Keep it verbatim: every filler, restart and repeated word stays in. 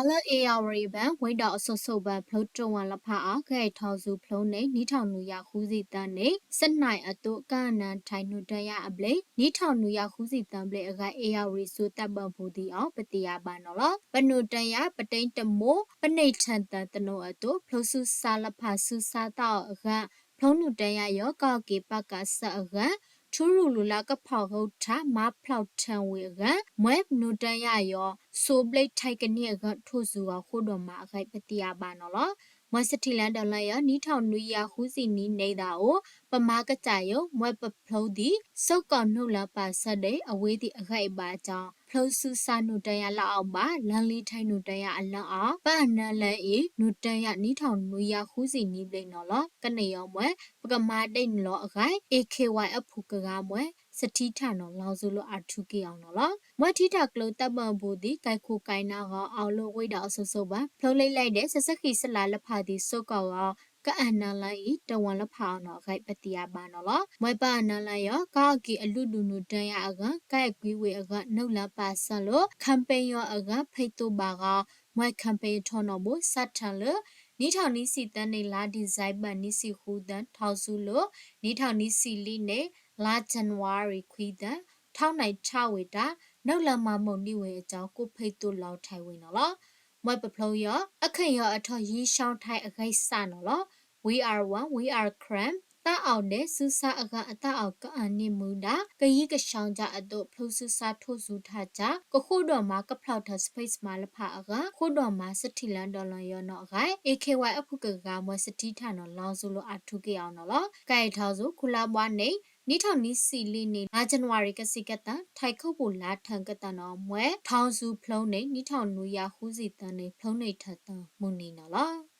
လၢ ဧရာဝတီဘၣ် ဝ့ၢ်ဒၣ်အစိစိဘၣ် ဖျိတဝၣ်လၢ်ဖးအါ ကဲထီၣ်စူဖျိန့ၣ် နံၣ်ထီၣ်နွံယၤဃုဆံသၢန့ၣ် စနၢၣ်အသိး ကနၣ်ထံးနူတၢ်ယၣ်အဘျ့ နံၣ်ထီၣ်နွံယၤဃုဆံသၢဘျ့အဂၤ ဧရာဝတီစိသးဘၣ်ပူၤဒံးအီၤ ပသ့ၣ်ညါဘၣ်နီၤလီၤ. ပနူတၢ်ယၣ် ပတ့တမိၢ် ပန့ၢ်ထၢၣ်သၢသနိအသိး ဖျိဆူစါလၢ်ဖး ဆူစါသီၣ်အဂၤ ဖျိနူတၢ်ယၣ်ယီၤ ကီၢ်က့ၤပၣ်ကးစၢ်အဂၤ ထူရူၢ်လူၤလၢကဖီၣ်ရိထၢၣ် မၤဖျီၣ်ထၢၣ်ဝ့ၢ်အဂၤ မွဲနူတၢ်ယၣ်ယီၤ စိဘျ့ထံးကနံၣ်အဂၤ ထိၣ်စူအီၤ ဃိဒိၣ်မးအဂၤ ပသ့ၣ်ညါဘၣ်နီၤလီၤ. မွဲစထံလၢဒၢလၢယီၤ နံၣ်ထီၣ်နွံယၤဃုဆံနံၣ်န့ၣ်ဒၣ်အိၣ် ပမၤကစၢ်ယိၤ မွဲပဖျိဒံး စိကီၢ်နူလၢ်ပၢ်ဆၢဒဲး အဝ့ၢ်သ့ၣ်အဂၤအံၤဘၣ်အကၠီ ဖျိဆူစါနူတၢ်ယၣ်လၢအီၤဘၣ် လၢလံထံးနူတၢ်ယၣ်အလၢအီၤ ပှၤအနၢ်လၢအံၤ နူတၢ်ယၣ်နံၣ်ထီၣ်နွံယၤဃုဆံနံၣ်ဘျ့နီၤလီၤ. ကန့ၣ်ယီၤမွဲ ပကမၤဒဲးနုာ်လီၤအဂၤ A K Y အဖုၣ်ကဂၤမွဲ စထံထၣ်နီၤ လီၤစူလိာ်အါထူက့ၤအီၤနီၤလီၤ. မွဲထံထၣ်ကျိသးဘၣ်ပူၤဒံး ကဲခိၣ်ကဲနၢ်ဂီၤ အီၤလၢဝ့ၢ်ဒၣ်အစိစိဘၣ် ဖျိလံလံဒဲး စဲးစဲးဃံးစလးလၢ်ဖးဒံး စိကီၢ်ဂီၤ ကအနၢ်လၢအံၤ တဝၢ်လၢ်ဖးအီၤနီၤအဂၤ ပသ့ၣ်ညါဘၣ်နီၤလီၤ. မွဲပှၤအနၢ်လၢယီၤ ကီၢ်က့ၤအလုၢ်ဒူၣ်နူတၢ်ယၣ်အဂၤ ကဲကွံဝ့ၢ်အဂၤ နုာ်လၢ်ပၢ်ဆၢလိာ် campaign ယီၤအဂၤ ဖဲသိးဘၣ်ဂီၤ မွဲ campaign ထီၣ်နီၣ်ဘိ စးထီၣ်လၢ နံၣ်ထီၣ်နွံဆံသၢန့ၣ် လါ December နွံဆံဃုသီ ထီၣ်ဆူလိာ် နံၣ်ထီၣ်နွံဆံလွံၢ်န့ၣ် လါ January ခွံသီ ထီၣ်နံၣ်ထီၣ်ဝဲတၢ် နုာ်လၢ်မၤမုၢ်နံၤဝဲအကၠီ ကိးဖဲသိးလီၤထံးဝဲနီၤလီၤ. မွဲပဖျိယီၤ အခ့ယီၤအထီၣ် ယံၤဆှီထံးအဂၤစၢ်နီၤလီၤ. We are one, we are Karen သးအိၣ်ဒဲး ဆူစါအဂၤအသးအိၣ်ကအနံၣ်မူဒါ ကယံၤကဆှီဒ်အသိး ဖျိဆူစါထိၣ်စူထၢၣ်ကၠၢ် ကဃိဒိၣ်မး ကဖျီၣ်ထၢၣ် space မၤလၢ်ဖးအဂၤ ဃိဒိၣ်မး စထံလၢဒၢလီၤယီၤနီၤအဂၤ A K Y အဖုၣ်ကဂၤ မွဲစထံထၣ်နီၤ လီၤစူလိာ်အါထူက့ၤအီၤနီၤလီၤ. ကဲထီၣ်စူ ခိလါဘှါန့ၣ် နံၣ်ထီၣ်နွံဆံလွံၢ်န့ၣ် လါ January ကဆံကသၢ ထံးခိၣ်ပူၤလါထၢၣ်ကသၢနီၤ မွဲထီၣ်စူဖျိန့ၣ် နံၣ်ထီၣ်နွံယၤဃုဆံသၢန့ၣ် ဖျိန့ၢ်ထၢၣ်သၢမုၢ်နံၤနီၤလီၤ.